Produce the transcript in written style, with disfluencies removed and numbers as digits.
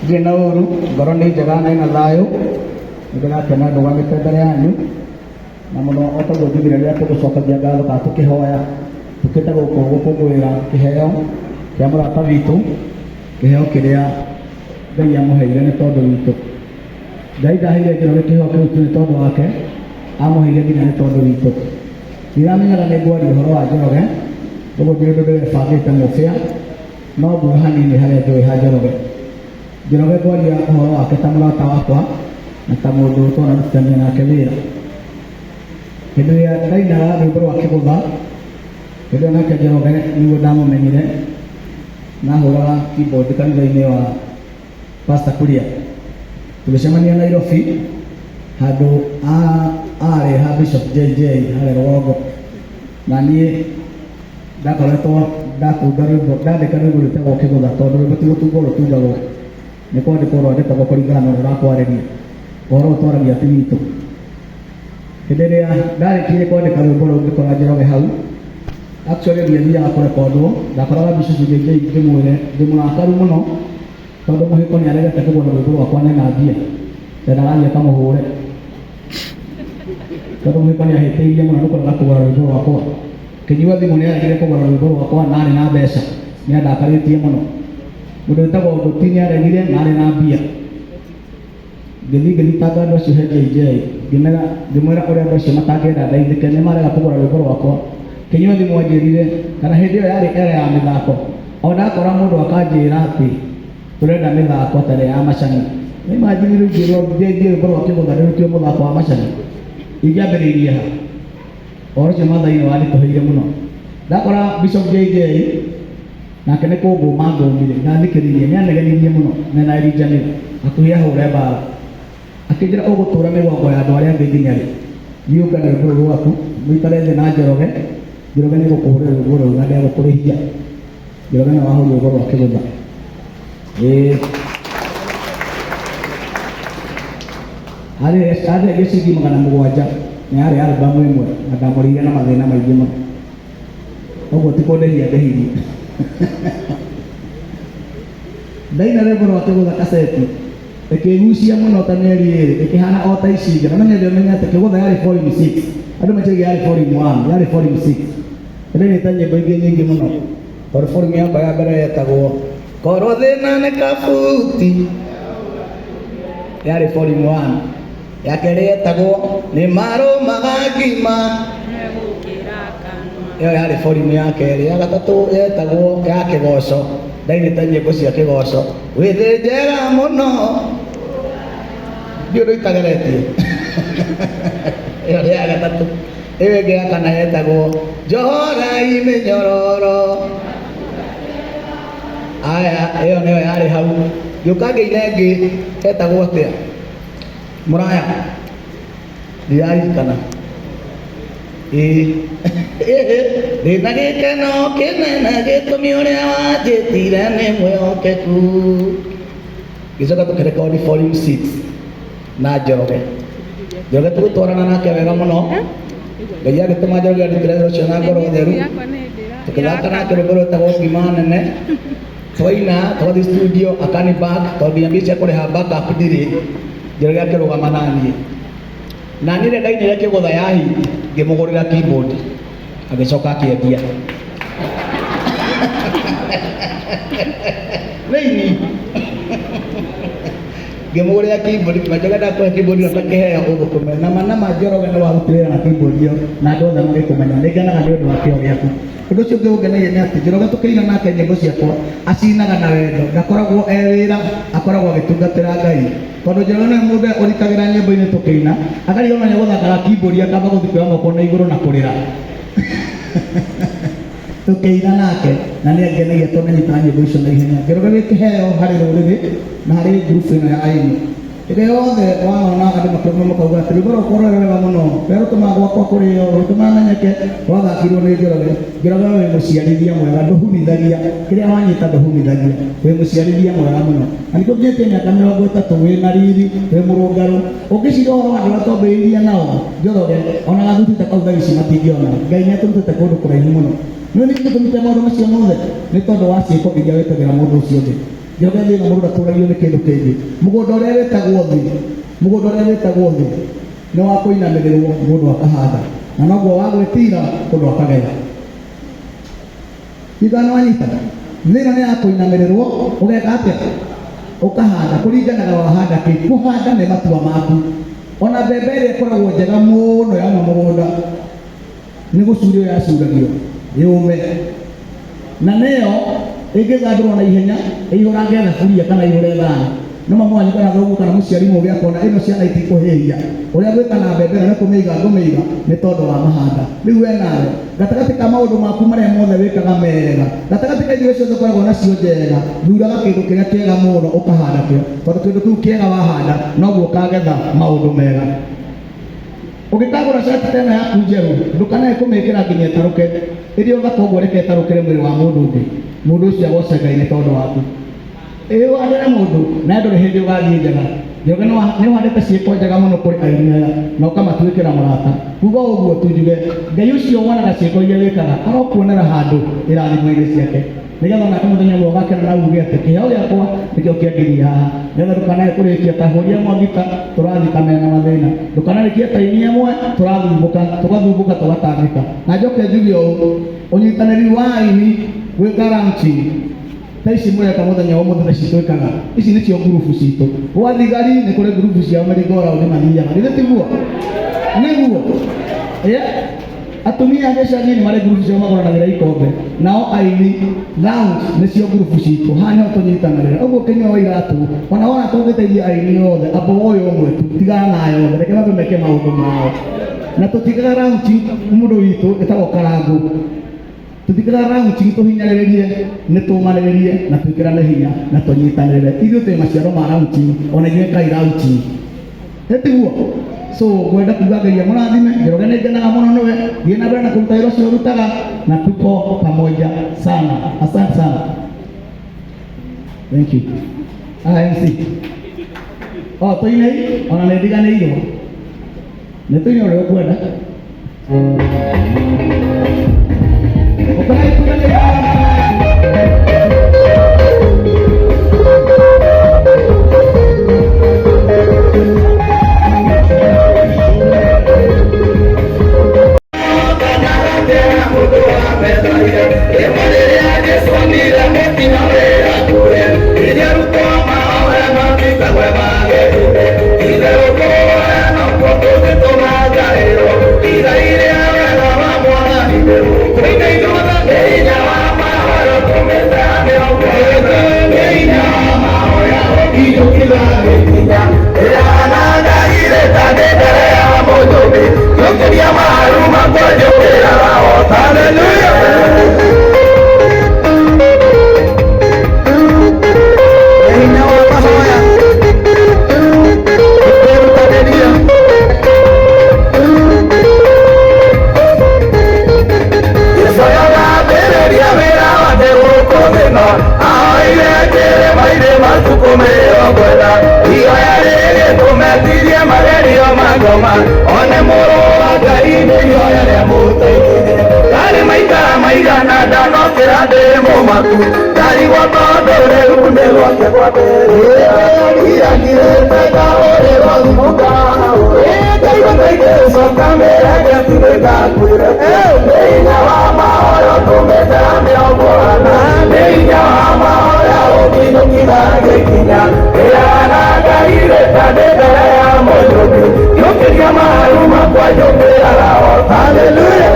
Ndirĩ na ũru, ngoro nĩ njega na ĩna thayũ, nĩ ndĩrakena ndũgamĩte mbere yanyu, na mũno o taguo njugire rĩrĩa tũgũcokagia ngatho kana tũkĩhoya, tũkĩte gũkũ gũkũngũĩra kĩheo kĩa mũrata witũ, kĩheo kĩrĩa Ngai amũheire nĩ tondũ witũ. Ngai ndaheire Njoroge kĩheo kĩu tu nĩ tondũ wake, amũheire nginya nĩ tondũ witũ. Ndiramenyaga nĩ ngwaria ũhoro wa Njoroge, ũguo ndirĩ ũndũ ndĩrebangĩte mũbĩa, no nguga hanini harĩa njũĩ ha Njoroge. Njoroge ngwaria ũhoro wake ta mũrata wakwa na ta mũndũ twanarutithania nake wĩra. Hĩndĩ ĩrĩa ndainaga rwĩmbo rwa kĩgũtha, hĩndĩ ĩyo nake Njoroge nĩguo ndamũmenyire, nahũraga keyboard kanitha-inĩ wa Pastor Kuria. Tũgĩcemania Nairobi handũ arĩ ha Bishop JJ harĩa rũgongo, na niĩ ndakoretwo ndatunga rwĩmbo, ndandĩka rwĩmbo rwĩtagwo kĩgũtha, tondũ rwĩmbo ti gũtungwo rũtungagwo, nĩ kwandĩkwo rwandĩkagwo kũringana na ũrĩa ũrakwarĩria. Ũhoro ũyũ twaragia ti witũ. Hĩndĩ ĩrĩa ndarĩkirie kwandĩka rwĩmbo rũu ngĩkora Njoroge hau, actually ndiathiaga kũrekondwo, ndakoraga Bishop JJ ndĩmwĩre ndĩ mũrakaru mũno tondũ mũhĩko nĩ aregete kũgũra rwĩmbo rwakwa na ena mbia, ndendaga athiĩ akamũhũre tondũ mũhĩko nĩ ahĩtĩirie mũno nĩ kũrega kũgũra rwĩmbo rwakwa. Kĩnyua thimũ nĩ aregire kũgũra rwĩmbo rwakwa na arĩ na mbeca, nĩ andakarĩtie mũno. Mũndũ wĩtagwo Ngũti nĩ aregire na arĩ na mbia. Ngĩthiĩ ngĩthitanga andũ acio he JJ, ngĩmera ngĩmwĩra ũrĩa andũ acio matangĩenda ndeithĩke, nĩ marega kũgũra rwĩmbo rwakwa. Kĩnyua thimũ anjĩrire, kana hĩndĩ ĩyo yarĩ era ya mĩthako, o ndakora mũndũ akanjĩra atĩ tũrenda mĩthako ta ĩrĩa ya macani. Nĩ imagine rĩu ngĩrwo JJ rwĩmbo rwa kĩgũtha ndĩrutio mũthako wa macani. Ingĩambĩrĩirie ha? Ũhoro ũcio Maathai nĩ wanditũhĩire mũno. Ndakora Bishop JJ nake nĩ kũngũma ngũmire, ndathikĩrĩirie, nĩ anegenirie mũno mena Elijah Miller hakuhĩ ahũre mbara. Akĩnjĩra ũgũtũra mĩgongo ya andũ arĩa angĩ nginya rĩ? Thiĩ ũngane rwĩmbo rũu rwaku, mũikare thĩ na Njoroge, Njoroge nĩ egũkũhũrĩra rwĩmbo rũu na ndegũkũrĩhia. Njoroge nĩwe wahũrire rwĩmbo rwa kĩgũtha. Ĩĩ. Arĩ arĩ ciringi 700 na yarĩ album ĩmwe na ndamũrĩire na mathĩna maingĩ mũno. Ũguo ti kũndĩhia ndĩhirie. Ndaina rwĩmbo rwa kĩgũtha kaseti ĩkĩgucia mũno ta mĩeri ĩrĩ ĩkĩhana o ta ici ingĩ. Na no nyende ũmenye atĩ kĩgũtha yarĩ volume 6. Andũ meciria yarĩ volume 1, yarĩ volume 6. Ndĩrainĩte nyĩmbo ingĩ nyingĩ mũno. Tondũ volume yakwa ya mbere yetagwo Korwo thĩna nĩ kabuti, yarĩ volume 1. Ya kerĩ yetagwo Nĩ marũmaga ngima, ĩyo yarĩ volume ya kerĩ. Ya gatatũ yetagwo ya kĩgoco, ndainĩte nyĩmbo cia kĩgoco, wĩ thĩ njega mũno, ndiũ ũndũ itageretie. Ĩyo nĩ ya gatatũ. Ĩyo ĩngĩ ya kana yetagwo Njohorai mĩnyororo. Aya, ĩyo nĩyo yarĩ hau. Ngĩũka ngĩina ĩngĩ etagwo atĩa? Mũraya. Ndiraririkana. Ĩĩ. Ndĩna gĩkeno kĩnene gĩtũmi ũrĩa wanjĩtire nĩ mwĩhokeku. Ngĩcoka tũkĩrekondi volume 6 na Njoroge. Njoroge tũgĩtwarana nake wega mũno. Ngai agĩtũma Njoroge andutĩre wĩra ũcio na ngoro theru. Tũkĩthaka nake rwĩmbo rwĩtagwo Ngima Nene. Twaina twathiĩ studio akani back tondũ nginya mbia cia kũrĩha backup ndirĩ. Njoroge akĩrũgama naniĩ. Na niĩ rĩrĩa ndainire kĩgũtha ya hit ngĩmũgũrĩra keyboard agĩcoka akĩendia. Nĩini ngĩmũgũrĩra keyboard ngĩmwĩra ndakũhe keyboard ĩno ta kĩheo ũthũkũme na ma nama Njoroge nĩ warutire wĩra na keyboard ĩyo na andũ othe magĩkũmenya. Nĩ ngenaga nĩ ũndũ wa kĩo gĩaku. Ũndũ ũcio ũngĩ ũngenagia nĩ atĩ Njoroge tũkĩina nake nyĩmbo ciakwa acinaga na wendo, ndakoragwo e wĩra, akoragwo agĩtungatĩra Ngai. Tondũ Njoroge nĩwe mũndũ ũrĩa ũrikagĩra nyĩmbo-inĩ tũkĩina, akarigwo nĩ gũthakaga keyboard akamba gũthiĩ kuoya moko na igũrũ na kũrĩra. Tũkĩina nake na nĩ angenagia tondũ nĩ anyitaga nyĩmbo icio na ihenya. Njoroge wĩ kĩheo harĩ rũrĩrĩ na harĩ group ĩno ya aini. Rĩrĩa yothe wanona andũ makĩrũma makauga atĩ rwĩmbo rwakwa rwarĩ rwega mũno, rũrĩa rũtũmaga gwakwa kũrĩo, rũtũmaga menyeke, rwathakirwo nĩ Njoroge. Njoroge we wĩ mũciarithia mwega, ndũhunithagia, kĩrĩa wanyita ndũhunithagia, wĩ mũciarithia mwega mũno. Na nĩkĩo nginyĩtie mĩaka 30 wĩ na riri, wĩ mũrũngarũ. Ũngĩciria ũhoro wa andũ arĩa twambĩrĩirie nao, Njoroge, ona gathuti ta kau thaa ici matingĩona. Ngai nĩ atũrutĩte kũndũ kũraihu mũno. Nĩũĩ nĩkĩ gĩtũmĩte maũndũ macio mothe? Nĩ tondũ wa ciĩko iria wĩkagĩra mũndũ ũcio ũngĩ. Njoroge thĩna mũndũ ndatũragio nĩ kĩndũ kĩngĩ. Mũgũnda ũrĩa wĩtagwo thĩ, mũgũnda ũrĩa wĩtagwo thĩ nĩ wa kũinamĩrĩrwo mũndũ akahanda, na noguo wa gwĩtira mũndũ akagetha. Iga nĩ wanyita? Thĩ ĩno nĩ ya kũinamĩrĩrwo, ũgeka atĩa? Ũkahanda, kũringanaga wahanda kĩ. Kũhanda nĩ matua maku. Ona mbembe ĩrĩa ĩkoragwo njega mũno yauma mũgũnda, nĩ gũcurio yacuragio yũme, na nĩyo ĩngĩthandũrwo na ihenya ĩihũrange thaburia kana ĩihũre thani. No mamu wanyu kana thoguo kana mũciari mũgĩ akona ĩno ciana itikũhĩhia, ũrĩa ngwĩka na mbembe ĩno nĩ kũmĩiga ngũmĩiga nĩ tondũ wa mahanda. Rĩu we nawe gatagatĩ ka maũndũ maku marĩa mothe wĩkaga mega, gatagatĩ ka irio ciothe ũkoragwo nacio njega, thuraga kĩndũ kĩrĩa kĩega mũno ũkahanda kĩo, tondũ kĩndũ kĩu kĩega wahanda noguo ũkagetha maũndũ mega. Ũngĩkagũra cati ta ĩno yaku njerũ, ndũkanae kũmĩkĩra nginya ĩtarũke. Ĩrĩ o thaka ũguo reke ĩtarũkĩre mwĩrĩ wa mũndũ ũngĩ, mũndũ ũcio agoce Ngai nĩ tondũ waku. Ĩĩ ũhandĩre mũndũ, nawe ndũrĩ hĩndĩ ũgathiĩ njaga. Njoroge nĩ ũhandĩte ciĩko njega mũno kũrĩ aini aya na ũkamatuĩkĩra mũrata. Kuga o ũguo tu njuge, Ngai ũcio wonaga ciĩko iria wĩkaga arokuonera handũ irathimo-inĩ ciake, nĩgetha onake mũthenya ũmwe ũgakena na uge atĩ kĩheo gĩakwa nĩkĩo kĩanginyia haha. Nĩgetha ndũkanae kũrĩkia ta hũri ĩmwe ngita tũrathika mena mathĩna, ndũkanarĩkie ta ini ĩmwe tũrathumbũka, tũgathumbũka tũgatangĩka. Na njoke njuge ũũ, ũnyitanĩri wa aini gwĩka launching ta ici mũreka mũthenya wa ũmũthĩ naci twĩkaga, ici nĩcio ngurubu citũ. Gwa thigari nĩ kũrĩ ngurubu ciao merry-go-round mathiaga, githĩ tiguo? Nĩguo. Yeah. Atumia a gĩcagi nĩ marĩ ngurubu ciao magũranagĩra ikombe, nao aini lounge nĩcio ngurubu citũ, haha nĩho tũnyitanagĩra. Ũguo kĩnyua wa iratũ, ona wona tũngĩteithia aini othe, amba woe ũmwe tu, tigana na aya othe, reke mambe meke maũndũ mao. Na tũtigaga lounge mũndũ witũ ĩtagwo Karangũ. Tũtigaga lounge tũhinyarĩrĩrie, nĩ tũmanĩrĩrie na twĩkĩrane hinya na tũnyitanĩrĩre. Ithuĩ twĩ maciaro ma lounge, ona inyuĩ ĩkai lounge. Ĩtiguo? So ngwenda kuga Ngai amũrathime, Njoroge nĩ ngenaga mũno nĩwe, thiĩ na mbere na kũruta wĩra ũcio ũrutaga na tuko pamoja sana. Asante sana. Thank you. Ah, MC. Oh, tũinei, ona nĩ ndiganĩirwo. Nĩ tũine ũrĩa ũkwenda. Ũkarai tuganĩre. Hinya wa mahoya kwĩrutanĩria Yesu wĩra wake gũkũ thĩ ĩno, ahoire kĩrĩma-inĩ matukũ 40. Ihoya rĩgĩtũmetirie magerio ma ngoma, one mũrũ wa Ngai nĩ ihoya rĩamũteithirie. Ndarĩ maita maigana ndanokĩra ndĩ mũmaku, ndarigwo tondũ rĩu nĩ gwake kwambĩrĩria. Ngirĩte ngahũrĩrwo thimũ ngaigua ta ingĩcoka mĩrenge ngakuire. Nĩ hinya wa mahoya ũtũmĩte 40, nĩ hinya wa mahoya ũkinyũkitha gĩkinya. Ĩranangarire ta ndĩ mbere ya Mũrungu, ngĩũkĩria maru makwa njũkĩraga o. Hallelujah.